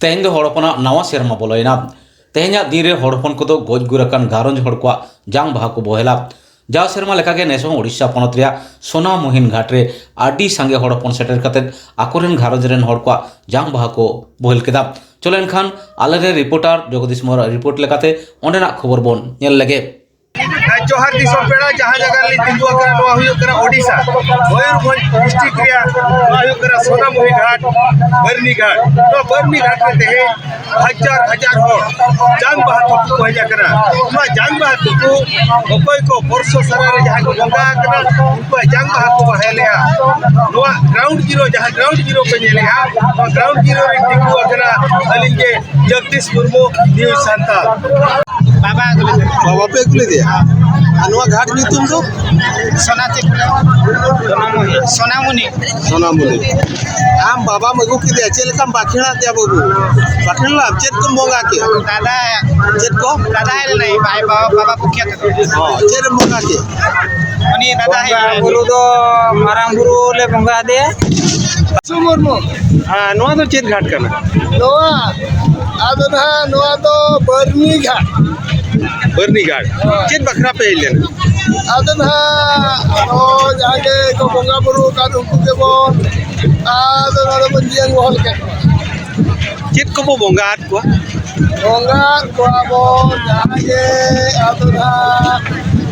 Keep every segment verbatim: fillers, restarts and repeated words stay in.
ᱛᱮᱦᱮᱧ ᱫᱚ ᱦᱚᱲ ᱦᱚᱯᱚᱱᱟᱜ ᱱᱟᱣᱟ ᱥᱮᱨᱢᱟ ᱵᱚᱞᱚᱭᱮᱱᱟ᱾ ᱛᱮᱦᱮᱧᱟᱜ ᱫᱤᱱ ᱨᱮ ᱦᱚᱲ ᱦᱚᱯᱚᱱ ᱠᱚᱫᱚ ᱜᱚᱡ ᱜᱩᱨ ᱟᱠᱟᱱ ᱜᱷᱟᱨᱚᱸᱡᱽ ᱦᱚᱲ ᱠᱚᱣᱟᱜ ᱡᱟᱝ ᱵᱟᱦᱟ ᱠᱚ ᱵᱚᱦᱮᱞᱟ᱾ ᱡᱟᱣ ᱥᱮᱨᱢᱟ ᱞᱮᱠᱟᱜᱮ ᱱᱮᱥ ᱦᱚᱸ ᱳᱰᱤᱥᱟ ᱯᱚᱱᱚᱛ ᱨᱮᱭᱟᱜ ᱥᱳᱱᱟᱢᱩᱦᱤᱱ ᱜᱷᱟᱴ ᱨᱮ ᱟᱹᱰᱤ ᱥᱟᱸᱜᱮ ᱦᱚᱲ ᱦᱚᱯᱚᱱ ᱥᱮᱴᱮᱨ ᱠᱟᱛᱮ ᱟᱠᱚᱨᱮᱱ ᱜᱷᱟᱨᱚᱸᱡᱽ ᱨᱮᱱ ᱦᱚᱲ ᱠᱚᱣᱟᱜ ᱡᱟᱝ ᱵᱟᱦᱟ ᱠᱚ ᱵᱚᱦᱮᱞ ᱠᱮᱫᱟ᱾ ᱪᱚᱞᱚ ᱮᱱᱠᱷᱟᱱ ᱟᱞᱮᱨᱮᱱ ᱨᱤᱯᱳᱨᱴᱟᱨ ᱡᱚᱜᱚᱫᱤᱥ ᱢᱳᱦᱚᱱᱟᱜ ᱨᱤᱯᱳᱨᱴ ᱞᱮᱠᱟᱛᱮ ᱚᱸᱰᱮᱱᱟᱜ ᱠᱷᱚᱵᱚᱨ ᱵᱚᱱ ᱧᱮᱞ ᱞᱮᱜᱮ᱾ ᱡᱚᱦᱟᱨ ᱫᱤᱥᱚᱢ ᱯᱮᱲᱟ, ᱡᱟᱦᱟᱸ ᱡᱟᱭᱜᱟ ᱨᱮᱞᱤᱧ ᱛᱤᱸᱜᱩ ᱟᱠᱟᱱᱟ, ᱱᱚᱣᱟ ᱦᱩᱭᱩᱜ ᱠᱟᱱᱟ ᱳᱰᱤᱥᱟ, ᱢᱚᱭᱩᱨᱵᱷᱚᱸᱡᱽ ᱰᱤᱥᱴᱨᱤᱠᱴ ᱨᱮᱭᱟᱜ ᱱᱚᱣᱟ ᱦᱩᱭᱩᱜ ᱠᱟᱱᱟ ᱥᱳᱱᱟᱢᱩᱦᱤ ᱜᱷᱟᱴ, ᱵᱟᱹᱨᱱᱤ ᱜᱷᱟᱴ᱾ ᱱᱚᱣᱟ ᱵᱟᱹᱨᱱᱤ ᱜᱷᱟᱴ ᱨᱮ ᱛᱮᱦᱮᱧ ᱦᱟᱡᱟᱨ ᱦᱟᱡᱟᱨ ᱦᱚᱲ ᱡᱟᱝ ᱵᱟᱦᱟ ᱛᱩᱯᱩ ᱠᱚ ᱦᱮᱡ ᱟᱠᱟᱱᱟ᱾ ᱱᱚᱣᱟ ᱡᱟᱝ ᱵᱟᱦᱟ ᱛᱩᱯᱩ ᱚᱠᱚᱭ ᱠᱚ ᱵᱚᱨᱥᱚ ᱥᱟᱨᱟ ᱨᱮ ᱡᱟᱦᱟᱸᱭ ᱠᱚ ᱵᱚᱸᱜᱟ ᱟᱠᱟᱱᱟ, ᱩᱱᱠᱩᱣᱟᱜ ᱡᱟᱝ ᱵᱟᱦᱟ ᱠᱚ ᱵᱟᱦᱮᱞᱮᱜᱼᱟ᱾ ᱱᱚᱣᱟ ᱜᱨᱟᱣᱩᱱᱰ ᱡᱤᱨᱳ, ᱡᱟᱦᱟᱸ ᱜᱨᱟᱣᱩᱱᱰ ᱡᱤᱨᱳ ᱯᱮ ᱧᱮᱞᱮᱜᱼᱟ, ᱱᱚᱣᱟ ᱜᱨᱟᱣᱩᱱᱰ ᱡᱤᱨᱳ ᱨᱮ ᱛᱤᱸᱜᱩ ᱟᱠᱟᱱᱟ ᱟᱹᱞᱤᱧ ᱜᱮ, ᱡᱚᱜᱽᱫᱤᱥ ᱢᱩᱨᱢᱩ, ᱱᱤᱭᱩᱡᱽ ᱥᱟᱱᱛᱟᱲ᱾ ᱵᱟᱵᱟ ᱟᱹᱜᱩ ᱞᱮᱫᱮᱭᱟ᱾ ᱵᱟᱵᱟ ᱯᱮ ᱟᱹᱜᱩ ᱞᱮᱫᱮᱭᱟ? ᱟᱨ ᱱᱚᱣᱟ ᱜᱷᱟᱴ ᱧᱩᱛᱩᱢ ᱫᱚ? ᱥᱳᱱᱟ ᱪᱮᱫ ᱠᱚ ᱞᱟᱹᱭᱟ? ᱥᱳᱱᱟᱢᱩᱱᱤ᱾ ᱥᱳᱱᱟᱢᱩᱱᱤ᱾ ᱟᱢ ᱵᱟᱵᱟᱢ ᱟᱹᱜᱩ ᱠᱮᱫᱮᱭᱟ, ᱪᱮᱫ ᱞᱮᱠᱟᱢ ᱵᱟᱠᱷᱮᱲᱟᱫᱮᱭᱟ ᱵᱟᱹᱵᱩ? ᱵᱟᱠᱷᱮᱲ ᱞᱟᱢ? ᱪᱮᱫ ᱠᱚᱢ ᱵᱚᱸᱜᱟ ᱠᱮᱫ? ᱫᱟᱫᱟ᱾ ᱪᱮᱫ ᱠᱚ? ᱫᱟᱫᱟ ᱦᱮᱡ ᱞᱮᱱᱟᱭ, ᱵᱟᱭ, ᱵᱟᱵᱟ, ᱵᱟᱵᱟ ᱯᱚᱠᱠᱷᱮ ᱛᱮᱫᱚ᱾ ᱚ, ᱪᱮᱫ ᱮᱢ ᱵᱚᱸᱜᱟ ᱠᱮᱫ? ᱩᱱᱤ ᱫᱟᱫᱟ ᱦᱮᱡ ᱵᱚᱸᱜᱟ ᱞᱮᱱᱟᱭ᱾ ᱵᱩᱨᱩ ᱫᱚ ᱢᱟᱨᱟᱝ ᱵᱩᱨᱩ ᱞᱮ ᱵᱚᱸᱜᱟ ᱟᱫᱮᱭᱟ᱾ ᱥᱩ ᱢᱩᱨᱢᱩ᱾ ᱟᱨ ᱱᱚᱣᱟ ᱫᱚ ᱪᱮᱫ ᱜᱷᱟᱴ ᱠᱟᱱᱟ? ᱱᱚᱣᱟ, ᱟᱫᱚ ᱱᱟᱦᱟᱜ ᱱᱚᱣᱟ ᱫᱚ ᱵᱟᱹᱨᱱᱤ ᱜᱷᱟᱴ᱾ ᱵᱟᱹᱨᱱᱤ ᱜᱷᱟᱴ᱾ ᱪᱮᱫ ᱵᱟᱠᱷᱨᱟ ᱯᱮ ᱦᱮᱡ ᱞᱮᱱᱟ? ᱟᱫᱚ ᱱᱟᱦᱟᱜ ᱱᱚᱜᱼᱚᱭ ᱡᱟᱦᱟᱸ ᱜᱮ ᱠᱚ ᱵᱚᱸᱜᱟ ᱵᱩᱨᱩ ᱟᱠᱟᱫ ᱩᱱᱠᱩ ᱜᱮᱵᱚᱱ, ᱟᱫᱚ ᱱᱚᱰᱮ ᱵᱚᱱ ᱡᱤᱭᱟᱹᱝ ᱵᱚᱦᱚᱞ ᱠᱮᱫ ᱠᱚᱣᱟ᱾ ᱪᱮᱫ ᱠᱚᱵᱚ ᱵᱚᱸᱜᱟ ᱟᱫ ᱠᱚᱣᱟ? ᱵᱚᱸᱜᱟ ᱟᱫ ᱠᱚᱣᱟ ᱵᱚᱱ ᱡᱟᱦᱟᱸ ᱜᱮ, ᱟᱫᱚ ᱱᱟᱦᱟᱜ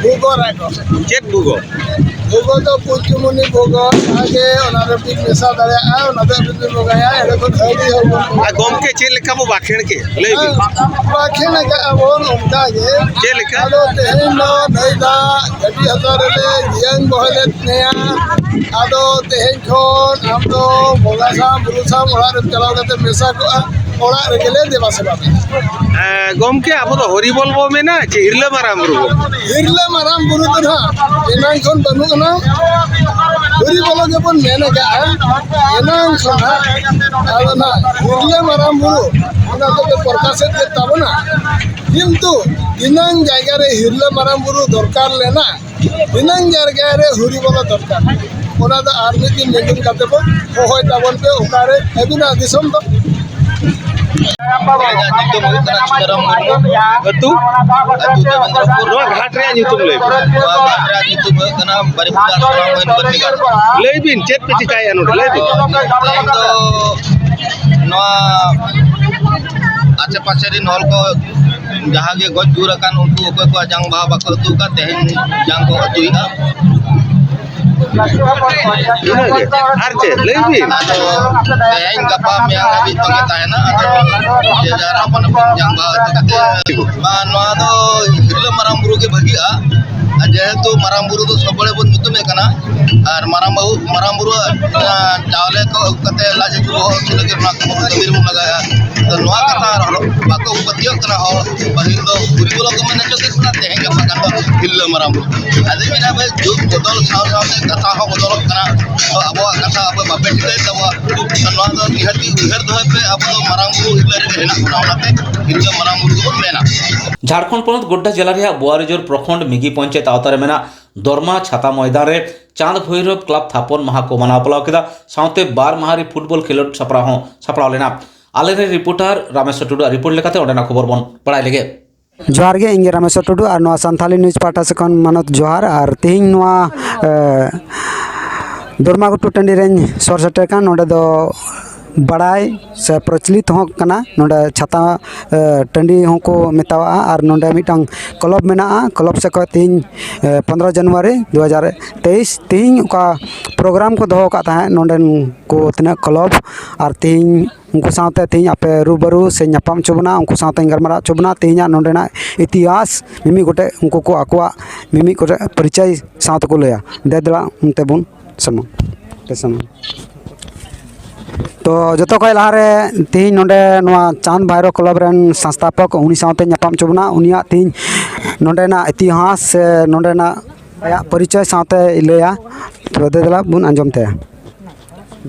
ᱵᱷᱩᱜᱚᱨ ᱟᱠᱚ᱾ ᱪᱮᱫ ᱵᱷᱩᱜᱚᱨ? ᱵᱷᱩᱜᱚ ᱫᱚ ᱯᱩᱡᱽᱡᱚᱢᱚᱱᱤ ᱵᱷᱩᱜᱚ, ᱡᱟᱦᱟᱸ ᱜᱮ ᱚᱱᱟ ᱨᱮ ᱵᱤᱱ ᱢᱮᱥᱟ ᱫᱟᱲᱮᱭᱟᱜᱼᱟ, ᱚᱱᱟ ᱫᱚ ᱟᱹᱵᱤᱱ ᱵᱤᱱ ᱵᱚᱸᱜᱟᱭᱟ, ᱮᱸᱰᱮ ᱠᱷᱚᱱ ᱦᱟᱺᱰᱤ ᱦᱚᱸ ᱵᱚᱱ ᱟᱨ ᱜᱚᱢᱠᱮ, ᱪᱮᱫ ᱞᱮᱠᱟ ᱵᱚ ᱵᱟᱠᱷᱮᱲ ᱠᱮᱫ? ᱞᱟᱹᱭ ᱵᱤᱱ᱾ ᱵᱟᱠᱷᱮᱲ ᱟᱠᱟᱫᱼᱟ ᱵᱚᱱ ᱚᱱᱠᱟ ᱜᱮ᱾ ᱪᱮᱫ ᱞᱮᱠᱟ? ᱟᱫᱚ ᱛᱮᱦᱮᱧ ᱫᱚ ᱱᱟᱹᱭ ᱫᱟᱜ ᱜᱟᱹᱰᱤ ᱦᱟᱥᱟ ᱨᱮᱞᱮ ᱡᱤᱭᱟᱹᱝ ᱵᱚᱦᱮᱞᱮᱫ ᱢᱮᱭᱟ᱾ ᱟᱫᱚ ᱛᱮᱦᱮᱧ ᱠᱷᱚᱱ ᱟᱢ ᱫᱚ ᱵᱚᱸᱜᱟ ᱥᱟᱶ, ᱵᱩᱨᱩ ᱥᱟᱶ ᱚᱲᱟᱜ ᱨᱮᱢ ᱪᱟᱞᱟᱣ ᱠᱟᱛᱮ ᱢᱮᱥᱟ ᱠᱚᱜᱼᱟ᱾ ᱚᱲᱟᱜ ᱨᱮᱜᱮ ᱞᱮ ᱫᱮᱵᱟ ᱥᱮᱵᱟ ᱠᱚᱣᱟ᱾ ᱮ, ᱜᱚᱢᱠᱮ, ᱟᱵᱚ ᱫᱚ ᱦᱚᱨᱤᱵᱚᱞ ᱵᱚ ᱢᱮᱱᱟ ᱪᱮ ᱦᱤᱨᱞᱟᱹ ᱢᱟᱨᱟᱝ ᱵᱩᱨᱩ ᱵᱚ? ᱦᱤᱨᱞᱟᱹ ᱢᱟᱨᱟᱝ ᱵᱩᱨᱩ ᱫᱚ ᱱᱟᱦᱟᱜ ᱮᱱᱟᱝ ᱠᱷᱚᱱ ᱵᱟᱹᱱᱩᱜ ᱟᱱᱟ᱾ ᱦᱚᱨᱤᱵᱚᱞ ᱜᱮᱵᱚᱱ ᱢᱮᱱ ᱟᱠᱟᱜᱼᱟ ᱮᱱᱟᱝ ᱠᱷᱚᱱ ᱦᱟᱸᱜ᱾ ᱟᱫᱚ ᱱᱟᱦᱟᱜ ᱦᱤᱨᱞᱟᱹ ᱢᱟᱨᱟᱝ ᱵᱩᱨᱩ ᱚᱱᱟ ᱫᱚᱯᱮ ᱯᱨᱚᱠᱟᱥᱮᱫ ᱜᱮ ᱛᱟᱵᱚᱱᱟ, ᱠᱤᱱᱛᱩ ᱫᱤᱱᱟᱹᱝ ᱡᱟᱭᱜᱟ ᱨᱮ ᱦᱤᱨᱞᱟᱹ ᱢᱟᱨᱟᱝ ᱵᱩᱨᱩ ᱫᱚᱨᱠᱟᱨ ᱞᱮᱱᱟ᱾ ᱫᱤᱱᱟᱹᱝ ᱡᱟᱭᱜᱟ ᱨᱮ ᱦᱚᱨᱤᱵᱚᱞ ᱫᱚᱨᱠᱟᱨ᱾ ᱚᱱᱟ ᱫᱚ ᱟᱨ ᱢᱤᱫ ᱫᱤᱱ ᱢᱤᱫ ᱫᱤᱱ ᱠᱟᱛᱮ ᱵᱚᱱ ᱦᱚᱦᱚᱭ ᱛᱟᱵᱚᱱ ᱯᱮ, ᱚᱠᱟᱨᱮ ᱟᱹᱵᱤᱱᱟᱜ ᱫᱤᱥᱚᱢ ᱫᱚ? ᱤᱧᱟᱹᱜ ᱧᱩᱛᱩᱢ ᱦᱩᱭᱩᱜ ᱠᱟᱱᱟ ᱪᱤᱛᱟᱨᱟᱢ ᱢᱩᱨᱢᱩ᱾ ᱟᱹᱛᱩ? ᱟᱹᱛᱩ ᱫᱮᱵᱮᱱᱫᱨᱚᱯᱩᱨ᱾ ᱱᱚᱣᱟ ᱜᱷᱟᱴ ᱨᱮᱭᱟᱜ ᱧᱩᱛᱩᱢ ᱞᱟᱹᱭ ᱵᱤᱱ᱾ ᱱᱚᱣᱟ ᱜᱷᱟᱴ ᱨᱮᱭᱟᱜ ᱧᱩᱛᱩᱢ ᱦᱩᱭᱩᱜ ᱠᱟᱱᱟ ᱵᱟᱨᱤᱯᱟᱫᱟ ᱥᱚᱨᱟᱢ ᱦᱩᱭᱱ ᱵᱟᱹᱨᱱᱤ ᱜᱷᱟᱴ᱾ ᱞᱟᱹᱭ ᱵᱤᱱ, ᱪᱮᱫ ᱯᱮ ᱪᱤᱠᱟᱹᱭᱮᱫᱼᱟ ᱱᱚᱰᱮ? ᱞᱟᱹᱭ ᱵᱤᱱ᱾ ᱛᱮᱦᱮᱧ ᱫᱚ ᱱᱚᱣᱟ ᱟᱪᱮ ᱯᱟᱪᱮ ᱨᱮᱱ ᱦᱚᱲ ᱠᱚ ᱡᱟᱦᱟᱸ ᱜᱮ ᱜᱚᱡ ᱜᱩᱨ ᱟᱠᱟᱱ ᱩᱱᱠᱩ ᱚᱠᱚᱭ ᱠᱚᱣᱟᱜ ᱡᱟᱝ ᱵᱟᱦᱟ ᱵᱟᱠᱚ ᱟᱹᱛᱩ ᱟᱠᱟᱫ, ᱛᱮᱦᱮᱧ ᱡᱟᱝ ᱠᱚ ᱟᱹᱛᱩᱭᱮᱫᱼᱟ᱾ ᱤᱱᱟᱹᱜᱮ᱾ ᱟᱨ ᱪᱮᱫ? ᱞᱟᱹᱭ ᱵᱤᱱ᱾ ᱟᱫᱚ ᱛᱮᱦᱮᱧ ᱜᱟᱯᱟ ᱢᱮᱭᱟᱝ ᱦᱟᱹᱵᱤᱡ ᱛᱚᱸᱜᱮ ᱛᱟᱦᱮᱱᱟ᱾ ᱟᱫᱚ ᱡᱮ ᱡᱟᱦᱟᱸ ᱟᱯᱟᱱ ᱟᱹᱯᱤᱱ ᱡᱟᱝ ᱵᱟᱦᱟ ᱟᱹᱛᱩ ᱠᱟᱛᱮ ᱢᱟ, ᱱᱚᱣᱟ ᱫᱚ ᱦᱤᱨᱞᱟᱹ ᱢᱟᱨᱟᱝ ᱵᱩᱨᱩ ᱜᱮ ᱵᱷᱟᱹᱜᱤᱜᱼᱟ᱾ ᱟᱨ ᱡᱮᱦᱮᱛᱩ ᱢᱟᱨᱟᱝ ᱵᱩᱨᱩ ᱫᱚ ᱥᱚᱵ ᱵᱟᱲᱮ ᱵᱚᱱ ᱧᱩᱛᱩᱢᱮ ᱠᱟᱱᱟ, ᱟᱨ ᱢᱟᱨᱟᱝ ᱵᱟᱹᱵᱩ, ᱢᱟᱨᱟᱝ ᱵᱩᱨᱩᱣᱟᱜ, ᱟᱸ, ᱪᱟᱣᱞᱮ ᱠᱚ ᱟᱹᱜᱩ ᱠᱟᱛᱮ ᱞᱟᱡ ᱦᱟᱹᱥᱩ ᱵᱚᱦᱚᱜ ᱦᱟᱹᱥᱩ ᱞᱟᱹᱜᱤᱫ ᱚᱱᱟ ᱠᱚ ᱠᱟᱹᱢᱤ ᱨᱮᱵᱚᱱ ᱞᱟᱜᱟᱣᱮᱫᱼᱟ᱾ ᱛᱚ ᱱᱚᱣᱟ ᱠᱟᱛᱷᱟ ᱟᱨ ᱦᱚᱲ ᱵᱟᱠᱚ ᱯᱟᱹᱛᱭᱟᱹᱜ ᱠᱟᱱᱟ᱾ ᱦᱚᱲ ᱯᱟᱹᱦᱤᱞ ᱫᱚ ᱜᱩᱨᱤ ᱵᱚᱞᱚ ᱠᱚ ᱢᱮᱱ ᱦᱚᱪᱚ ᱠᱮᱫ ᱵᱚᱱᱟ, ᱛᱮᱦᱮᱧ ᱜᱟᱯᱟ ᱠᱷᱟᱱ ᱫᱚ ᱦᱤᱨᱞᱟᱹ ᱢᱟᱨᱟᱝ ᱵᱩᱨᱩ᱾ ᱟᱫᱚᱧ ᱢᱮᱱᱟ, ᱵᱷᱟᱹᱭ, ᱡᱩᱜᱽ ᱵᱚᱫᱚᱞ ᱥᱟᱶ ᱥᱟᱶᱛᱮ ᱠᱟᱛᱷᱟ ᱦᱚᱸ ᱵᱚᱫᱚᱞᱚᱜ ᱠᱟᱱᱟ᱾ ᱛᱚ ᱟᱵᱚᱣᱟᱜ ᱠᱟᱛᱷᱟ ᱟᱵᱚ ᱵᱟᱯᱮ ᱴᱷᱤᱠᱟᱹᱭᱮᱫ ᱛᱟᱵᱚᱣᱟ᱾ ᱛᱚ ᱱᱚᱣᱟ ᱫᱚ ᱱᱤᱦᱟᱹᱛᱤ ᱩᱭᱦᱟᱹᱨ ᱫᱚᱦᱚᱭ ᱯᱮ, ᱟᱵᱚ ᱫᱚ ᱢᱟᱨᱟᱝ ᱵᱩᱨᱩ ᱦᱤᱨᱞᱟᱹ ᱨᱮᱜᱮ ᱦᱮᱱᱟᱜ ᱵᱚᱱᱟ, ᱚᱱᱟᱛᱮ ᱦᱤᱨᱞᱟᱹ ᱢᱟᱨᱟᱝ ᱵᱩᱨᱩ ᱜᱮᱵᱚᱱ ᱢᱮᱱᱟ᱾ ᱡᱷᱟᱲᱠᱷᱚᱸᱰ ᱯᱚᱱᱚᱛ ᱜᱳᱰᱰᱟ ᱡᱮᱞᱟ ᱨᱮᱭᱟᱜ ᱵᱳᱣᱟᱨᱤᱡᱳᱨ ᱯᱨᱚᱠᱷᱚᱸᱰ ᱢᱤᱜᱤ ᱯᱚᱧᱪᱟᱭᱮᱛ ᱟᱣᱛᱟ ᱨᱮ ᱢᱮᱱᱟᱜ ᱫᱚᱨᱢᱟ ᱪᱷᱟᱛᱟ ᱢᱚᱭᱫᱟᱱ ᱨᱮ ᱪᱟᱸᱫᱽ ᱵᱷᱳᱭᱨᱚᱵᱽ ᱠᱞᱟᱵᱽ ᱛᱷᱟᱯᱚᱱ ᱢᱟᱦᱟ ᱠᱚ ᱢᱟᱱᱟᱣ ᱯᱟᱞᱟᱣ ᱠᱮᱫᱟ᱾ ᱥᱟᱶᱛᱮ ᱵᱟᱨ ᱢᱟᱦᱟ ᱨᱮ ᱯᱷᱩᱴᱵᱚᱞ ᱠᱷᱮᱞᱳᱰ ᱥᱟᱯᱲᱟᱣ ᱦᱚᱸ ᱥᱟᱯᱲᱟᱣ ᱞᱮᱱᱟ᱾ ᱟᱞᱮᱨᱮᱱ ᱨᱤᱯᱳᱨᱴᱟᱨ ᱨᱟᱢᱮᱥᱣᱚᱨ ᱴᱩᱰᱩ ᱟᱜ ᱨᱤᱯᱳᱨᱴ ᱞᱮᱠᱟᱛᱮ ᱚᱸᱰᱮᱱᱟᱜ ᱠᱷᱚᱵᱚᱨ ᱵᱚᱱ ᱵᱟᱲᱟᱭ ᱞᱮᱜᱮ᱾ ᱡᱚᱦᱟᱨ ᱜᱮ, ᱤᱧ ᱜᱮ ᱨᱟᱢᱮᱥᱣᱚᱨ ᱴᱩᱰᱩ ᱟᱨ ᱱᱚᱣᱟ ᱥᱟᱱᱛᱷᱟᱞᱤ ᱱᱤᱭᱩᱡᱽ ᱯᱟᱦᱴᱟ ᱥᱮᱫ ᱠᱷᱚᱱ ᱢᱟᱱᱚᱛ ᱡᱚᱦᱟᱨ᱾ ᱟᱨ ᱛᱮᱦᱮᱧ ᱱᱚᱣᱟ, ᱮ, ᱫᱚᱨᱢᱟᱜᱷᱩᱴᱩ ᱴᱟᱺᱰᱤ ᱨᱮᱧ ᱥᱚᱨ ᱥᱮᱴᱮᱨ ᱠᱟᱱ᱾ ᱱᱚᱰᱮ ᱫᱚ ᱵᱟᱲᱟᱭ ᱥᱮ ᱯᱨᱚᱪᱚᱞᱤᱛ ᱦᱚᱸ ᱠᱟᱱᱟ᱾ ᱱᱚᱰᱮ ᱪᱷᱟᱛᱟ, ᱮ, ᱴᱟᱺᱰᱤ ᱦᱚᱸᱠᱚ ᱢᱮᱛᱟᱣᱟᱜᱼᱟ᱾ ᱟᱨ ᱱᱚᱰᱮ ᱢᱤᱫᱴᱟᱝ ᱠᱞᱟᱵᱽ ᱢᱮᱱᱟᱜᱼᱟ᱾ ᱠᱞᱟᱵᱽ ᱥᱮᱫ ᱠᱷᱚᱱ ᱛᱮᱦᱮᱧ, ᱮ, ᱯᱚᱱᱫᱽᱨᱚ ᱡᱟᱱᱩᱣᱟᱨᱤ ᱫᱩ ᱦᱟᱡᱟᱨ ᱛᱮᱭᱤᱥ, ᱛᱮᱦᱮᱧ ᱚᱠᱟ ᱯᱨᱳᱜᱨᱟᱢ ᱠᱚ ᱫᱚᱦᱚ ᱟᱠᱟᱫ ᱛᱟᱦᱮᱸᱫ ᱱᱚᱰᱮᱱ ᱠᱚ ᱛᱤᱱᱟᱹᱜ ᱠᱞᱟᱵᱽ, ᱟᱨ ᱛᱮᱦᱮᱧ ᱩᱱᱠᱩ ᱥᱟᱶᱛᱮ ᱛᱮᱦᱮᱧ ᱟᱯᱮ ᱨᱩᱵᱟᱹᱨᱩ ᱥᱮ ᱧᱟᱯᱟᱢ ᱦᱚᱪᱚ ᱵᱚᱱᱟ, ᱩᱱᱠᱩ ᱥᱟᱶᱛᱮᱧ ᱜᱟᱞᱢᱟᱨᱟᱣ ᱦᱚᱪᱚ ᱵᱚᱱᱟ᱾ ᱛᱮᱦᱮᱧᱟᱜ ᱱᱚᱰᱮᱱᱟᱜ ᱤᱛᱤᱦᱟᱥ ᱢᱤᱢᱤᱫ ᱜᱚᱴᱮᱡ ᱩᱱᱠᱩ ᱠᱚ ᱟᱠᱚᱣᱟᱜ ᱢᱤᱢᱤᱫ ᱜᱚᱴᱮᱡ ᱯᱚᱨᱤᱪᱚᱭ ᱥᱟᱶ ᱛᱮᱠᱚ ᱞᱟᱹᱭᱟ᱾ ᱫᱮ ᱫᱮᱞᱟ ᱚᱱᱛᱮ ᱵᱚᱱ ᱥᱟᱢᱟᱝ, ᱯᱮ ᱥᱟᱢᱟᱝ᱾ ᱛᱚ ᱡᱚᱛᱚ ᱠᱷᱚᱱ ᱞᱟᱦᱟᱨᱮ ᱛᱮᱦᱮᱧ ᱱᱚᱰᱮ ᱱᱚᱣᱟ ᱪᱟᱸᱫᱽ ᱵᱷᱟᱭᱨᱚ ᱠᱞᱟᱵᱽ ᱨᱮᱱ ᱥᱚᱝᱥᱛᱷᱟᱯᱚᱠ, ᱩᱱᱤ ᱥᱟᱶᱛᱮ ᱧᱟᱯᱟᱢ ᱦᱚᱪᱚ ᱵᱚᱱᱟ᱾ ᱩᱱᱤᱭᱟᱜ ᱛᱮᱦᱮᱧ ᱱᱚᱰᱮᱱᱟᱜ ᱤᱛᱤᱦᱟᱥ ᱥᱮ ᱱᱚᱰᱮᱱᱟᱜ ᱟᱭᱟᱜ ᱯᱚᱨᱤᱪᱚᱭ ᱥᱟᱶᱛᱮ ᱞᱟᱹᱭᱟ᱾ ᱛᱚ ᱫᱮᱞᱟ ᱵᱚᱱ ᱟᱸᱡᱚᱢ ᱛᱟᱭᱟ᱾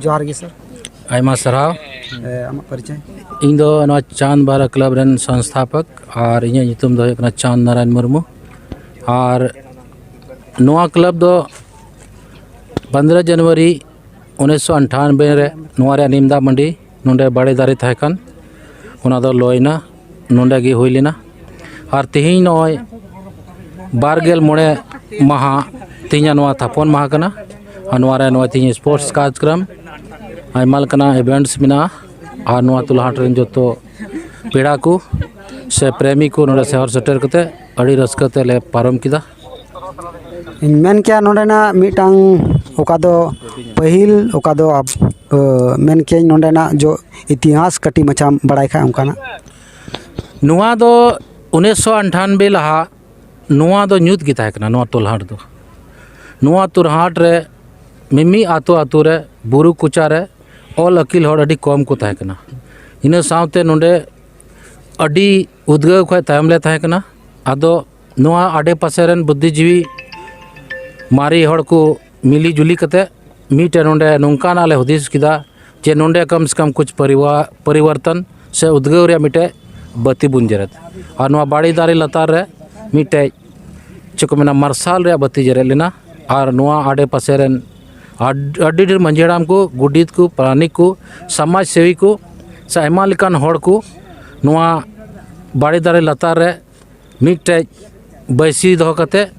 ᱡᱚᱦᱟᱨ ᱜᱮ ᱥᱟᱨ᱾ ᱟᱭᱢᱟ ᱥᱟᱨᱦᱟᱣ᱾ ᱮ, ᱟᱢᱟᱜ ᱯᱚᱨᱤᱪᱚᱭ? ᱤᱧ ᱫᱚ ᱱᱚᱣᱟ ᱪᱟᱸᱫᱽ ᱵᱷᱟᱭᱨᱚ ᱠᱞᱟᱵᱽ ᱨᱮᱱ ᱥᱚᱝᱥᱛᱷᱟᱯᱚᱠ, ᱟᱨ ᱤᱧᱟᱹᱜ ᱧᱩᱛᱩᱢ ᱫᱚ ᱦᱩᱭᱩᱜ ᱠᱟᱱᱟ ᱪᱟᱸᱫᱽ ᱱᱟᱨᱟᱭᱚᱱ ᱢᱩᱨᱢᱩ᱾ ᱟᱨ ᱱᱚᱣᱟ ᱠᱞᱟᱵᱽ ᱫᱚ ᱯᱚᱱᱫᱽᱨᱚ ᱡᱟᱱᱩᱣᱟᱨᱤ ᱩᱱᱤᱥᱥᱚ ᱟᱴᱷᱟᱱᱵᱮ ᱨᱮ ᱱᱚᱣᱟ ᱨᱮᱭᱟᱜ ᱱᱤᱢ ᱫᱟᱜ ᱢᱟᱹᱰᱤ, ᱱᱚᱰᱮ ᱵᱟᱲᱮ ᱫᱟᱨᱮ ᱛᱟᱦᱮᱸ ᱠᱟᱱ, ᱚᱱᱟ ᱫᱚ ᱞᱚᱭᱮᱱᱟ, ᱱᱚᱰᱮ ᱜᱮ ᱦᱩᱭ ᱞᱮᱱᱟ᱾ ᱟᱨ ᱛᱮᱦᱮᱧ ᱱᱚᱜᱼᱚᱭ ᱵᱟᱨ ᱜᱮᱞ ᱢᱚᱬᱮ ᱢᱟᱦᱟ, ᱛᱮᱦᱮᱧᱟᱜ ᱱᱚᱣᱟ ᱛᱷᱟᱯᱚᱱ ᱢᱟᱦᱟ ᱠᱟᱱᱟ᱾ ᱟᱨ ᱱᱚᱣᱟ ᱨᱮ ᱱᱚᱜᱼᱚᱭ ᱛᱮᱦᱮᱧ ᱥᱯᱳᱨᱴᱥ ᱠᱟᱨᱡᱚᱠᱨᱚᱢ, ᱟᱭᱢᱟ ᱞᱮᱠᱟᱱᱟᱜ ᱤᱵᱷᱮᱱᱴᱥ ᱢᱮᱱᱟᱜᱼᱟ᱾ ᱟᱨ ᱱᱚᱣᱟ ᱛᱩᱞᱟᱹᱦᱟᱴ ᱨᱮᱱ ᱡᱚᱛᱚ ᱯᱮᱲᱟ ᱠᱚ ᱥᱮ ᱯᱨᱮᱢᱤ ᱠᱚ ᱱᱚᱰᱮ ᱥᱚᱦᱚᱨ ᱥᱮᱴᱮᱨ ᱠᱟᱛᱮ ᱟᱹᱰᱤ ᱨᱟᱹᱥᱠᱟᱹ ᱛᱮᱞᱮ ᱯᱟᱨᱚᱢ ᱠᱮᱫᱟ᱾ ᱤᱧ ᱢᱮᱱ ᱠᱮᱭᱟ ᱱᱚᱰᱮᱱᱟᱜ ᱢᱤᱫᱴᱟᱝ, ᱚᱠᱟ ᱫᱚ ᱯᱟᱹᱦᱤᱞ, ᱚᱠᱟ ᱫᱚ ᱟᱵ-, ᱟᱹ, ᱢᱮᱱ ᱠᱮᱭᱟᱹᱧ ᱱᱚᱰᱮᱱᱟᱜ ᱡᱚ ᱤᱛᱤᱦᱟᱥ ᱠᱟᱹᱴᱤᱡ ᱢᱟᱪᱷᱟᱢ ᱵᱟᱲᱟᱭ ᱠᱷᱟᱡ ᱚᱱᱠᱟᱱᱟᱜ᱾ ᱱᱚᱣᱟ ᱫᱚ ᱩᱱᱤᱥᱥᱚ ᱟᱴᱷᱟᱱᱵᱮ ᱞᱟᱦᱟ ᱱᱚᱣᱟ ᱫᱚ ᱧᱩᱛ ᱜᱮ ᱛᱟᱦᱮᱸ ᱠᱟᱱᱟ, ᱱᱚᱣᱟ ᱛᱚᱞᱦᱟᱴ ᱫᱚ᱾ ᱱᱚᱣᱟ ᱛᱚᱞᱦᱟᱴ ᱨᱮ ᱢᱤᱢᱤᱫ ᱟᱛᱳ ᱟᱛᱳ ᱨᱮ, ᱵᱩᱨᱩ ᱠᱚᱪᱟ ᱨᱮ ᱚᱞ ᱟᱹᱠᱤᱞ ᱦᱚᱲ ᱟᱹᱰᱤ ᱠᱚᱢ ᱠᱚ ᱛᱟᱦᱮᱸ ᱠᱟᱱᱟ᱾ ᱤᱱᱟᱹ ᱥᱟᱶᱛᱮ ᱱᱚᱰᱮ ᱟᱹᱰᱤ ᱩᱫᱽᱜᱟᱹᱣ ᱠᱷᱚᱱ ᱛᱟᱭᱚᱢ ᱞᱮ ᱛᱟᱦᱮᱸ ᱠᱟᱱᱟ᱾ ᱟᱫᱚ ᱱᱚᱣᱟ ᱟᱰᱮ ᱯᱟᱥᱮ ᱨᱮᱱ ᱵᱩᱫᱽᱫᱷᱤᱡᱤᱵᱤ ᱢᱟᱨᱮ ᱦᱚᱲ ᱠᱚ ᱢᱤᱞᱤ ᱡᱩᱞᱤ ᱠᱟᱛᱮ ᱢᱤᱫᱴᱮᱱ ᱱᱚᱰᱮ ᱱᱚᱝᱠᱟᱱᱟᱜ ᱞᱮ ᱦᱩᱫᱤᱥ ᱠᱮᱫᱟ ᱡᱮ ᱱᱚᱰᱮ ᱠᱚᱢ ᱥᱮ ᱠᱚᱢ ᱠᱩᱪ ᱯᱚᱨᱤᱣᱟ-, ᱯᱚᱨᱤᱵᱚᱨᱛᱚᱱ ᱥᱮ ᱩᱫᱽᱜᱟᱹᱣ ᱨᱮᱭᱟᱜ ᱢᱤᱫᱴᱮᱡ ᱵᱟᱹᱛᱤ ᱵᱚᱱ ᱡᱮᱨᱮᱫ᱾ ᱟᱨ ᱱᱚᱣᱟ ᱵᱟᱲᱮ ᱫᱟᱨᱮ ᱞᱟᱛᱟᱨ ᱨᱮ ᱢᱤᱫᱴᱮᱡ, ᱪᱮᱫ ᱠᱚ ᱢᱮᱱᱟ, ᱢᱟᱨᱥᱟᱞ ᱨᱮᱭᱟᱜ ᱵᱟᱹᱛᱤ ᱡᱮᱨᱮᱫ ᱞᱮᱱᱟ᱾ ᱟᱨ ᱱᱚᱣᱟ ᱟᱰᱮ ᱯᱟᱥᱮ ᱨᱮᱱ ᱟᱹᱰ-, ᱟᱹᱰᱤ ᱰᱷᱮᱨ ᱢᱟᱹᱡᱷᱤ ᱦᱟᱲᱟᱢ ᱠᱚ, ᱜᱚᱰᱮᱛ ᱠᱚ, ᱯᱟᱨᱟᱱᱤᱠ ᱠᱚ, ᱥᱚᱢᱟᱡᱽ ᱥᱮᱵᱤ ᱠᱚ ᱥᱮ ᱟᱭᱢᱟ ᱞᱮᱠᱟᱱ ᱦᱚᱲ ᱠᱚ ᱱᱚᱣᱟ ᱵᱟᱲᱮ ᱫᱟᱨᱮ ᱞᱟᱛᱟᱨ ᱨᱮ ᱢᱤᱫᱴᱮᱡ ᱵᱟᱹᱭᱥᱤ ᱫᱚᱦᱚ ᱠᱟᱛᱮ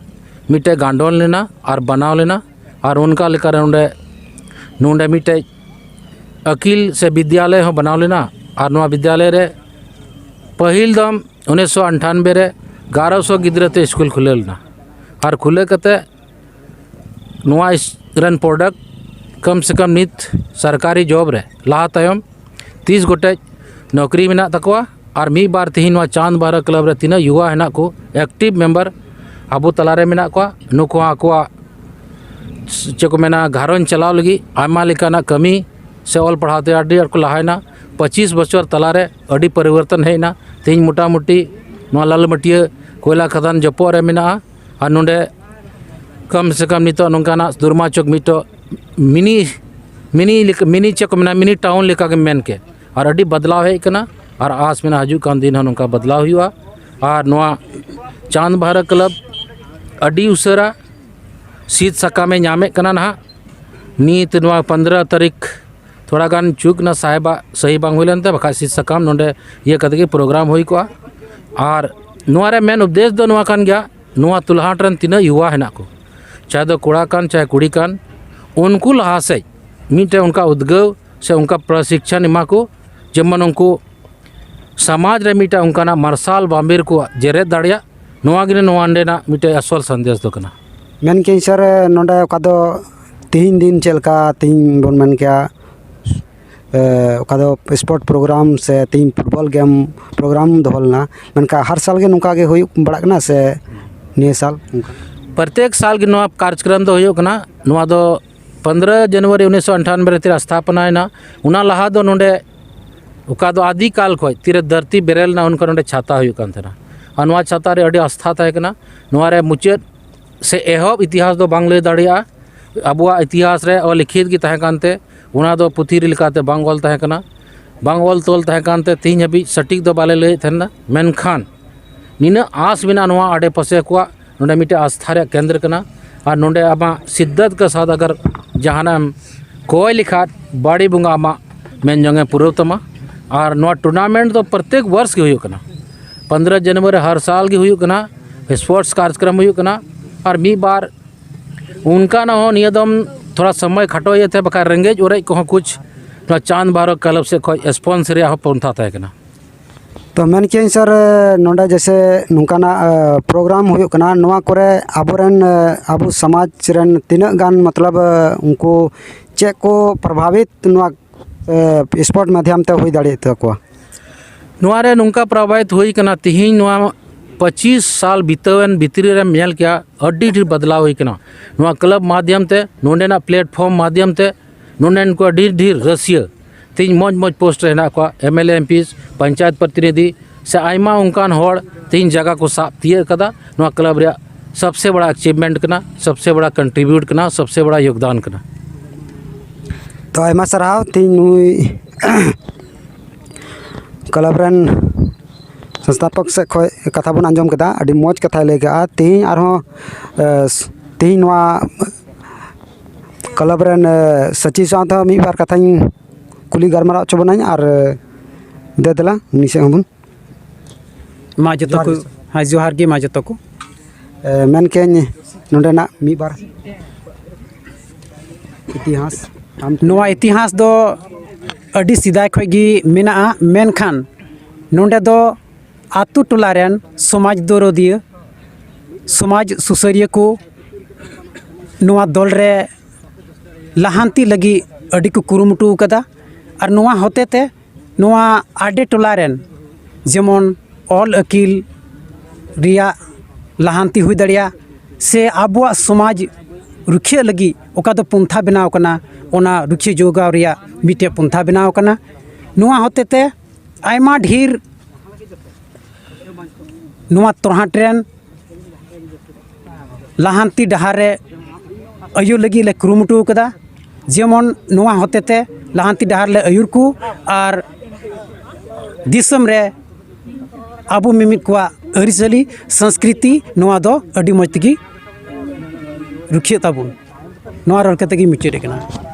ᱢᱤᱫᱴᱮᱡ ᱜᱟᱱᱰᱚᱱ ᱞᱮᱱᱟ ᱟᱨ ᱵᱟᱱᱟᱣ ᱞᱮᱱᱟ᱾ ᱟᱨ ᱚᱱᱠᱟ ᱞᱮᱠᱟᱨᱮ ᱱᱚᱰᱮ, ᱱᱚᱰᱮ ᱢᱤᱫᱴᱮᱡ ᱟᱹᱠᱤᱞ ᱥᱮ ᱵᱤᱫᱽᱭᱟᱞᱚᱭ ᱦᱚᱸ ᱵᱟᱱᱟᱣ ᱞᱮᱱᱟ᱾ ᱟᱨ ᱱᱚᱣᱟ ᱵᱤᱫᱽᱭᱟᱞᱚᱭ ᱨᱮ ᱯᱟᱹᱦᱤᱞ ᱫᱚᱢ ᱩᱱᱤᱥᱥᱚ ᱟᱴᱷᱟᱱᱵᱮ ᱨᱮ ᱮᱜᱟᱨᱚᱥᱚ ᱜᱤᱫᱽᱨᱟᱹ ᱛᱮ ᱥᱠᱩᱞ ᱠᱷᱩᱞᱟᱹᱣ ᱞᱮᱱᱟ᱾ ᱟᱨ ᱠᱷᱩᱞᱟᱹᱣ ᱠᱟᱛᱮ ᱱᱚᱣᱟ ᱤᱥ-, ᱨᱮᱱ ᱯᱨᱚᱰᱟᱠᱴ ᱠᱚᱢ ᱥᱮ ᱠᱚᱢ ᱱᱤᱛ ᱥᱚᱨᱠᱟᱨᱤ ᱡᱚᱵᱽ ᱨᱮ ᱞᱟᱦᱟ ᱛᱟᱭᱚᱢ ᱛᱤᱥ ᱜᱚᱴᱮᱡ ᱱᱚᱠᱨᱤ ᱢᱮᱱᱟᱜ ᱛᱟᱠᱚᱣᱟ᱾ ᱟᱨ ᱢᱤᱫ ᱵᱟᱨ ᱛᱮᱦᱮᱧ ᱱᱚᱣᱟ ᱪᱟᱸᱫᱽ ᱵᱷᱟᱭᱨᱟ ᱠᱞᱟᱵᱽ ᱨᱮ ᱛᱤᱱᱟᱹᱜ ᱭᱩᱣᱟ ᱦᱮᱱᱟᱜ ᱠᱚ, ᱮᱠᱴᱤᱵᱷ ᱢᱮᱢᱵᱟᱨ ᱟᱵᱚ ᱛᱟᱞᱟᱨᱮ ᱢᱮᱱᱟᱜ ᱠᱚᱣᱟ, ᱱᱩᱠᱩ ᱦᱚᱸ ᱟᱠᱚᱣᱟᱜ, ᱪᱮᱫ ᱠᱚ ᱢᱮᱱᱟ, ᱜᱷᱟᱨᱚᱸᱡᱽ ᱪᱟᱞᱟᱣ ᱞᱟᱹᱜᱤᱫ ᱟᱭᱢᱟ ᱞᱮᱠᱟᱱᱟᱜ ᱠᱟᱹᱢᱤ ᱥᱮ ᱚᱞ ᱯᱟᱲᱦᱟᱣ ᱛᱮ ᱟᱹᱰᱤ ᱟᱸᱴ ᱠᱚ ᱞᱟᱦᱟᱭᱮᱱᱟ᱾ ᱯᱚᱸᱪᱤᱥ ᱵᱚᱪᱷᱚᱨ ᱛᱟᱞᱟᱨᱮ ᱟᱹᱰᱤ ᱯᱚᱨᱤᱵᱚᱨᱛᱚᱱ ᱦᱮᱡ ᱮᱱᱟ᱾ ᱛᱮᱦᱮᱧ ᱢᱚᱴᱟᱢᱩᱴᱤ ᱱᱚᱣᱟ ᱞᱟᱞᱢᱟᱹᱴᱤᱭᱟᱹ ᱠᱚᱭᱞᱟ ᱠᱷᱟᱫᱟᱱ ᱡᱚᱯᱚᱜ ᱨᱮ ᱢᱮᱱᱟᱜᱼᱟ᱾ ᱟᱨ ᱱᱚᱰᱮ ᱠᱚᱢ ᱥᱮ ᱠᱚᱢ ᱱᱤᱛᱚᱜ ᱱᱚᱝᱠᱟᱱᱟᱜ ᱫᱩᱨᱢᱟ ᱪᱚᱠ ᱢᱤᱫᱴᱮᱡ ᱢᱤᱱᱤ, ᱢᱤᱱᱤ ᱞᱮᱠᱟ, ᱢᱤᱱᱤ ᱪᱮᱫ ᱠᱚ ᱢᱮᱱᱟ, ᱢᱤᱱᱤ ᱴᱟᱣᱩᱱ ᱞᱮᱠᱟ ᱜᱮᱢ ᱢᱮᱱ ᱠᱮᱫ᱾ ᱟᱨ ᱟᱹᱰᱤ ᱵᱚᱫᱞᱟᱣ ᱦᱮᱡ ᱟᱠᱟᱱᱟ᱾ ᱟᱨ ᱟᱸᱥ ᱢᱮᱱᱟᱜᱼᱟ, ᱦᱤᱡᱩᱜ ᱠᱟᱱ ᱫᱤᱱ ᱦᱚᱸ ᱱᱚᱝᱠᱟ ᱵᱚᱫᱞᱟᱣ ᱦᱩᱭᱩᱜᱼᱟ᱾ ᱟᱨ ᱱᱚᱣᱟ ᱪᱟᱸᱫᱽ ᱵᱷᱟᱨᱟ ᱠᱞᱟᱵᱽ ᱟᱹᱰᱤ ᱩᱥᱟᱹᱨᱟ ᱥᱤᱫ ᱥᱟᱠᱟᱢᱮ ᱧᱟᱢᱮᱫ ᱠᱟᱱᱟ ᱱᱟᱦᱟᱜ᱾ ᱱᱤᱛ ᱱᱚᱣᱟ ᱯᱚᱱᱫᱽᱨᱚ ᱛᱟᱹᱨᱤᱠᱷ ᱛᱷᱚᱲᱟ ᱜᱟᱱ ᱪᱩᱠ ᱱᱟ ᱥᱟᱦᱮᱵᱟᱜ ᱥᱟᱹᱦᱤ ᱵᱟᱝ ᱦᱩᱭ ᱞᱮᱱᱛᱮ, ᱵᱟᱠᱷᱟᱡ ᱥᱤᱫ ᱥᱟᱠᱟᱢ ᱱᱚᱰᱮ ᱤᱭᱟᱹ ᱠᱟᱛᱮ ᱜᱮ ᱯᱨᱳᱜᱨᱟᱢ ᱦᱩᱭ ᱠᱚᱜᱼᱟ᱾ ᱟᱨ ᱱᱚᱣᱟ ᱨᱮ ᱢᱮᱱ ᱩᱫᱽᱫᱮᱥ ᱫᱚ ᱱᱚᱣᱟ ᱠᱟᱱ ᱜᱮᱭᱟ, ᱱᱚᱣᱟ ᱛᱩᱞᱦᱟᱴ ᱨᱮᱱ ᱛᱤᱱᱟᱹᱜ ᱭᱩᱣᱟ ᱦᱮᱱᱟᱜ ᱠᱚ, ᱪᱟᱦᱮ ᱫᱚ ᱠᱚᱲᱟ ᱠᱟᱱ ᱪᱟᱦᱮ ᱠᱩᱲᱤ ᱠᱟᱱ, ᱩᱱᱠᱩ ᱞᱟᱦᱟ ᱥᱮᱫ ᱢᱤᱫᱴᱮᱱ ᱚᱱᱠᱟ ᱩᱫᱽᱜᱟᱹᱣ ᱥᱮ ᱚᱱᱠᱟ ᱯᱨᱚᱥᱤᱠᱪᱷᱚᱱ ᱮᱢᱟ ᱠᱚ, ᱡᱮᱢᱚᱱ ᱩᱱᱠᱩ ᱥᱚᱢᱟᱡᱽ ᱨᱮ ᱢᱤᱫᱴᱮᱱ ᱚᱱᱠᱟᱱᱟᱜ ᱢᱟᱨᱥᱟᱞ ᱵᱟᱢᱵᱤᱨ ᱠᱚ ᱡᱮᱨᱮᱫ ᱫᱟᱲᱮᱭᱟᱜ, ᱱᱚᱣᱟ ᱜᱮ ᱱᱚᱣᱟ ᱱᱚᱰᱮᱱᱟᱜ ᱢᱤᱫᱴᱮᱱ ᱟᱥᱚᱞ ᱥᱟᱸᱫᱮᱥ ᱫᱚ ᱠᱟᱱᱟ᱾ ᱢᱮᱱ ᱠᱮᱭᱟᱹᱧ ᱥᱟᱨ, ᱱᱚᱰᱮ ᱚᱠᱟ ᱫᱚ ᱛᱤᱦᱤᱧ ᱫᱤᱱ ᱪᱮᱫ ᱞᱮᱠᱟ ᱛᱤᱦᱤᱧ ᱵᱚᱱ ᱢᱮᱱ ᱠᱮᱭᱟ, ᱮ, ᱚᱠᱟ ᱫᱚ ᱥᱯᱳᱨᱴ ᱯᱨᱳᱜᱨᱟᱢ ᱥᱮ ᱛᱤᱦᱤᱧ ᱯᱷᱩᱴᱵᱚᱞ ᱜᱮᱢ ᱯᱨᱳᱜᱨᱟᱢ ᱫᱚᱦᱚ ᱞᱮᱱᱟ, ᱢᱮᱱᱠᱷᱟᱱ ᱦᱟᱨ ᱥᱟᱞ ᱜᱮ ᱱᱚᱝᱠᱟ ᱜᱮ ᱦᱩᱭᱩᱜ ᱵᱟᱲᱟᱜ ᱠᱟᱱᱟ ᱥᱮ ᱱᱤᱭᱟᱹ ᱥᱟᱞ ᱚᱱᱠᱟ? ᱯᱨᱚᱛᱮᱠ ᱥᱟᱞ ᱜᱮ ᱱᱚᱣᱟ ᱠᱟᱨᱡᱚᱠᱨᱚᱢ ᱫᱚ ᱦᱩᱭᱩᱜ ᱠᱟᱱᱟ᱾ ᱱᱚᱣᱟ ᱫᱚ ᱯᱚᱱᱫᱽᱨᱚ ᱡᱟᱱᱩᱣᱟᱨᱤ ᱩᱱᱤᱥᱥᱚ ᱟᱴᱷᱟᱱᱵᱮ ᱨᱮ ᱛᱤᱨᱮ ᱥᱛᱷᱟᱯᱚᱱᱟᱭᱮᱱᱟ᱾ ᱚᱱᱟ ᱞᱟᱦᱟ ᱫᱚ ᱱᱚᱰᱮ ᱚᱠᱟ ᱫᱚ ᱟᱹᱫᱤ ᱠᱟᱞ ᱠᱷᱚᱡ ᱛᱤᱨᱮ ᱫᱷᱟᱹᱨᱛᱤ ᱵᱮᱨᱮᱞ ᱮᱱᱟ, ᱩᱱ ᱠᱷᱚᱱ ᱱᱚᱰᱮ ᱪᱷᱟᱛᱟ ᱦᱩᱭᱩᱜ ᱠᱟᱱ ᱛᱟᱦᱮᱱᱟ᱾ ᱟᱨ ᱱᱚᱣᱟ ᱪᱷᱟᱛᱟ ᱨᱮ ᱟᱹᱰᱤ ᱟᱥᱛᱷᱟ ᱛᱟᱦᱮᱸ ᱠᱟᱱᱟ᱾ ᱱᱚᱣᱟ ᱨᱮ ᱢᱩᱪᱟᱹᱫ ᱥᱮ ᱮᱦᱚᱵ ᱤᱛᱤᱦᱟᱥ ᱫᱚ ᱵᱟᱝ ᱞᱟᱹᱭ ᱫᱟᱲᱮᱭᱟᱜᱼᱟ᱾ ᱟᱵᱚᱣᱟᱜ ᱤᱛᱤᱦᱟᱥ ᱨᱮ ᱚᱞᱤᱠᱷᱤᱛ ᱜᱮ ᱛᱟᱦᱮᱸ ᱠᱟᱱᱛᱮ, ᱚᱱᱟ ᱫᱚ ᱯᱩᱛᱷᱤ ᱨᱮ ᱞᱮᱠᱟᱛᱮ ᱵᱟᱝ ᱚᱞ ᱛᱟᱦᱮᱸ ᱠᱟᱱᱟ᱾ ᱵᱟᱝ ᱚᱞ ᱛᱚᱞ ᱛᱟᱦᱮᱸ ᱠᱟᱱᱛᱮ ᱛᱮᱦᱮᱧ ᱦᱟᱹᱵᱤᱡ ᱥᱚᱴᱷᱤᱠ ᱫᱚ ᱵᱟᱞᱮ ᱞᱟᱹᱭᱮᱫ ᱛᱟᱦᱮᱱᱟ᱾ ᱢᱮᱱᱠᱷᱟᱱ ᱱᱤᱱᱟᱹᱜ ᱟᱸᱥ ᱢᱮᱱᱟᱜᱼᱟ ᱱᱚᱣᱟ ᱟᱰᱮ ᱯᱟᱥᱮ ᱠᱚᱣᱟᱜ, ᱱᱚᱰᱮ ᱢᱤᱫᱴᱮᱱ ᱟᱥᱛᱷᱟ ᱨᱮᱭᱟᱜ ᱠᱮᱱᱫᱨᱚ ᱠᱟᱱᱟ᱾ ᱟᱨ ᱱᱚᱰᱮ ᱟᱢᱟᱜ ᱥᱤᱫᱽᱫᱟᱹᱛ ᱠᱟ ᱥᱟᱛ ᱟᱜᱟᱨ ᱡᱟᱦᱟᱱᱟᱜ ᱮᱢ ᱠᱚᱭ ᱞᱮᱠᱷᱟᱱ, ᱵᱟᱲᱮ ᱵᱚᱸᱜᱟ ᱟᱢᱟᱜ ᱢᱮᱱ ᱡᱚᱝ ᱮ ᱯᱩᱨᱟᱹᱣ ᱛᱟᱢᱟ᱾ ᱟᱨ ᱱᱚᱣᱟ ᱴᱩᱨᱱᱟᱢᱮᱱᱴ ᱫᱚ ᱯᱨᱚᱛᱮᱠ ᱵᱚᱨᱥ ᱜᱮ ᱦᱩᱭᱩᱜ ᱠᱟᱱᱟ᱾ ᱯᱚᱱᱫᱽᱨᱚ ᱡᱟᱱᱩᱣᱟᱨᱤ ᱦᱟᱨ ᱥᱟᱞ ᱜᱮ ᱦᱩᱭᱩᱜ ᱠᱟᱱᱟ, ᱥᱯᱳᱨᱴᱥ ᱠᱟᱨᱡᱚᱠᱨᱚᱢ ᱦᱩᱭᱩᱜ ᱠᱟᱱᱟ᱾ ᱟᱨ ᱢᱤᱫ ᱵᱟᱨ ᱚᱱᱠᱟᱱᱟᱜ ᱦᱚᱸ ᱱᱤᱭᱟᱹ ᱫᱚᱢ ᱛᱷᱚᱲᱟ ᱥᱚᱢᱚᱭ ᱠᱷᱟᱴᱚ ᱤᱭᱟᱹᱛᱮ, ᱵᱟᱠᱷᱟᱡ ᱨᱮᱸᱜᱮᱡ ᱚᱨᱮᱡ ᱠᱚᱦᱚᱸ ᱠᱩᱪ ᱱᱚᱣᱟ ᱪᱟᱸᱫᱽ ᱵᱷᱟᱨᱚ ᱠᱞᱟᱵᱽ ᱥᱮᱫ ᱠᱷᱚᱱ ᱥᱯᱚᱱᱥ ᱨᱮᱭᱟᱜ ᱦᱚᱸ ᱯᱚᱱᱛᱷᱟ ᱛᱟᱦᱮᱸ ᱠᱟᱱᱟ᱾ ᱛᱚ ᱢᱮᱱ ᱠᱮᱭᱟᱹᱧ ᱥᱟᱨ, ᱱᱚᱰᱮ ᱡᱮᱥᱮ ᱱᱚᱝᱠᱟᱱᱟᱜ, ᱮ, ᱯᱨᱳᱜᱨᱟᱢ ᱦᱩᱭᱩᱜ ᱠᱟᱱᱟ, ᱱᱚᱣᱟ ᱠᱚᱨᱮ ᱟᱵᱚᱨᱮᱱ, ᱮ, ᱟᱵᱚ ᱥᱚᱢᱟᱡᱽ ᱨᱮᱱ ᱛᱤᱱᱟᱹᱜ ᱜᱟᱱ ᱢᱚᱛᱞᱚᱵ, ᱮ, ᱩᱱᱠᱩ ᱪᱮᱫ ᱠᱚ ᱯᱨᱚᱵᱷᱟᱵᱤᱛ ᱱᱚᱣᱟ, ᱮ, ᱥᱯᱳᱨᱴ ᱢᱟᱫᱷᱭᱚᱢ ᱛᱮ ᱦᱩᱭ ᱫᱟᱲᱮᱭᱟᱜ ᱛᱟᱠᱚᱣᱟ? ᱱᱚᱣᱟ ᱨᱮ ᱱᱚᱝᱠᱟ ᱯᱨᱚᱵᱷᱟᱵᱤᱛ ᱦᱩᱭ ᱠᱟᱱᱟ, ᱛᱤᱦᱤᱧ ᱱᱚᱣᱟ ᱯᱚᱸᱪᱤᱥ ᱥᱟᱞ ᱵᱤᱛᱟᱹᱣᱮᱱ ᱵᱷᱤᱛᱨᱤ ᱨᱮᱢ ᱧᱮᱞ ᱠᱮᱜᱼᱟ, ᱟᱹᱰᱤ ᱰᱷᱮᱨ ᱵᱚᱫᱞᱟᱣ ᱦᱩᱭ ᱠᱟᱱᱟ᱾ ᱱᱚᱣᱟ ᱠᱞᱟᱵᱽ ᱢᱟᱫᱷᱭᱚᱢ ᱛᱮ, ᱱᱚᱰᱮᱱᱟᱜ ᱯᱞᱮᱴᱯᱷᱚᱨᱢ ᱢᱟᱫᱷᱭᱚᱢ ᱛᱮ, ᱱᱚᱰᱮᱱ ᱠᱚ ᱟᱹᱰᱤ ᱰᱷᱮᱨ ᱨᱟᱹᱥᱤᱭᱟᱹ ᱛᱮᱦᱮᱧ ᱢᱚᱡᱽ ᱢᱚᱡᱽ ᱯᱳᱥᱴ ᱨᱮ ᱦᱮᱱᱟᱜ ᱠᱚᱣᱟ, M L A, M P, panchayat ᱯᱨᱚᱛᱤᱱᱤᱫᱷᱤ ᱥᱮ ᱟᱭᱢᱟ ᱚᱱᱠᱟᱱ ᱦᱚᱲ ᱛᱮᱦᱮᱧ ᱡᱟᱭᱜᱟ ᱠᱚ ᱥᱟᱵ ᱛᱤᱭᱟᱹᱜ ᱠᱟᱫᱟ᱾ ᱱᱚᱣᱟ ᱠᱞᱟᱵᱽ ᱨᱮᱭᱟᱜ ᱥᱚᱵᱥᱮ ᱵᱟᱲᱟ ᱮᱪᱤᱵᱷᱢᱮᱱᱴ ᱠᱟᱱᱟ, ᱥᱚᱵᱥᱮ ᱵᱟᱲᱟ ᱠᱚᱱᱴᱨᱤᱵᱤᱭᱩᱴ ᱠᱟᱱᱟ, ᱥᱚᱵᱥᱮ ᱵᱟᱲᱟ ᱭᱳᱜᱽᱫᱟᱱ ᱠᱟᱱᱟ᱾ ᱛᱚ, ᱟᱭᱢᱟ ᱥᱟᱨᱦᱟᱣ᱾ ᱛᱮᱦᱮᱧ ᱱᱩᱭ ᱠᱞᱟᱵᱽ ᱨᱮᱱ ᱥᱚᱝᱥᱛᱷᱟᱯᱚᱠ ᱥᱮᱫ ᱠᱷᱚᱱ ᱠᱟᱛᱷᱟ ᱵᱚᱱ ᱟᱸᱡᱚᱢ ᱠᱮᱫᱟ, ᱟᱹᱰᱤ ᱢᱚᱡᱽ ᱠᱟᱛᱷᱟᱭ ᱞᱟᱹᱭ ᱠᱮᱫᱟ᱾ ᱛᱮᱦᱮᱧ ᱟᱨᱦᱚᱸ, ᱮ, ᱛᱮᱦᱮᱧ ᱱᱚᱣᱟ ᱠᱞᱟᱵᱽ ᱨᱮᱱ, ᱮ, ᱥᱚᱪᱤᱵᱽ ᱥᱟᱶᱛᱮ ᱦᱚᱸ ᱢᱤᱫ ᱵᱟᱨ ᱠᱟᱛᱷᱟᱧ ᱠᱩᱞᱤ ᱜᱟᱞᱢᱟᱨᱟᱣ ᱦᱚᱪᱚ ᱵᱚᱱᱟᱧ ᱟᱨ, ᱮ, ᱫᱮ ᱫᱮᱞᱟ ᱩᱱᱤ ᱥᱮᱫ ᱦᱚᱸᱵᱚᱱ᱾ ᱢᱟ ᱡᱚᱛᱚ ᱡᱚᱦᱟᱨ ᱠᱚ, ᱜᱮ ᱥᱟᱨ᱾ ᱦᱮᱸ, ᱡᱚᱦᱟᱨ ᱜᱮ, ᱢᱟ ᱡᱚᱛᱚ ᱠᱚ᱾ ᱮ, ᱢᱮᱱ ᱠᱮᱫᱟᱹᱧ ᱱᱚᱰᱮᱱᱟᱜ ᱢᱤᱫ ᱵᱟᱨ ᱤᱛᱤᱦᱟᱥ᱾ ᱟᱢ ᱱᱚᱣᱟ ᱤᱛᱤᱦᱟᱥ ᱫᱚ ᱟᱹᱰᱤ ᱥᱮᱫᱟᱭ ᱠᱷᱚᱱ ᱜᱮ ᱢᱮᱱᱟᱜᱼᱟ, ᱢᱮᱱᱠᱷᱟᱱ ᱱᱚᱰᱮ ᱫᱚ ᱟᱛᱳ ᱴᱚᱞᱟ ᱨᱮᱱ ᱥᱚᱢᱟᱡᱽ ᱫᱚᱨᱚᱫᱤᱭᱟᱹ, ᱥᱚᱢᱟᱡᱽ ᱥᱩᱥᱟᱹᱨᱤᱭᱟᱹ ᱠᱚ ᱱᱚᱣᱟ ᱫᱚᱞ ᱨᱮ ᱞᱟᱦᱟᱱᱛᱤ ᱞᱟᱹᱜᱤᱫ ᱟᱹᱰᱤ ᱠᱚ ᱠᱩᱨᱩᱢᱩᱴᱩ ᱟᱠᱟᱫᱟ᱾ ᱟᱨ ᱱᱚᱣᱟ ᱦᱚᱛᱮ ᱛᱮ ᱱᱚᱣᱟ ᱟᱰᱮ ᱴᱚᱞᱟ ᱨᱮᱱ ᱡᱮᱢᱚᱱ ᱚᱞ ᱟᱹᱠᱤᱞ ᱨᱮᱭᱟᱜ ᱞᱟᱦᱟᱱᱛᱤ ᱦᱩᱭ ᱫᱟᱲᱮᱭᱟᱜ, ᱥᱮ ᱟᱵᱚᱣᱟᱜ ᱥᱚᱢᱟᱡᱽ ᱨᱩᱠᱷᱤᱭᱟᱹ ᱞᱟᱹᱜᱤᱫ ᱚᱠᱟ ᱫᱚ ᱯᱚᱱᱛᱷᱟ ᱵᱮᱱᱟᱣ ᱠᱟᱱᱟ, ᱚᱱᱟ ᱨᱩᱠᱷᱤᱭᱟᱹ ᱡᱚᱜᱟᱣ ᱨᱮᱭᱟᱜ ᱢᱤᱫᱴᱮᱱ ᱯᱚᱱᱛᱷᱟ ᱵᱮᱱᱟᱣ ᱠᱟᱱᱟ᱾ ᱱᱚᱣᱟ ᱦᱚᱛᱮ ᱛᱮ ᱟᱭᱢᱟ ᱰᱷᱮᱨ ᱱᱚᱣᱟ ᱛᱚᱨᱦᱟᱴ ᱨᱮᱱ ᱞᱟᱦᱟᱱᱛᱤ ᱰᱟᱦᱟᱨ ᱨᱮ ᱟᱹᱭᱩᱨ ᱞᱟᱹᱜᱤᱫ ᱞᱮ ᱠᱩᱨᱩᱢᱩᱴᱩ ᱟᱠᱟᱫᱟ᱾ ᱡᱮᱢᱚᱱ ᱱᱚᱣᱟ ᱦᱚᱛᱮ ᱛᱮ ᱞᱟᱦᱟᱱᱛᱤ ᱰᱟᱦᱟᱨ ᱞᱮ ᱟᱹᱭᱩᱨ ᱠᱚ ᱟᱨ ᱫᱤᱥᱚᱢ ᱨᱮ ᱟᱵᱚ ᱢᱤᱢᱤᱫ ᱠᱚᱣᱟᱜ ᱟᱹᱨᱤᱪᱟᱹᱞᱤ, ᱥᱚᱝᱥᱠᱨᱤᱛᱤ, ᱱᱚᱣᱟ ᱫᱚ ᱟᱹᱰᱤ ᱢᱚᱡᱽ ᱛᱮᱜᱮ ᱨᱩᱠᱷᱤᱭᱟᱹᱜ ᱛᱟᱵᱚᱱ᱾ ᱱᱚᱣᱟ ᱨᱚᱲ ᱠᱟᱛᱮ ᱜᱮᱧ ᱢᱩᱪᱟᱹᱫᱮᱫ ᱠᱟᱱᱟ᱾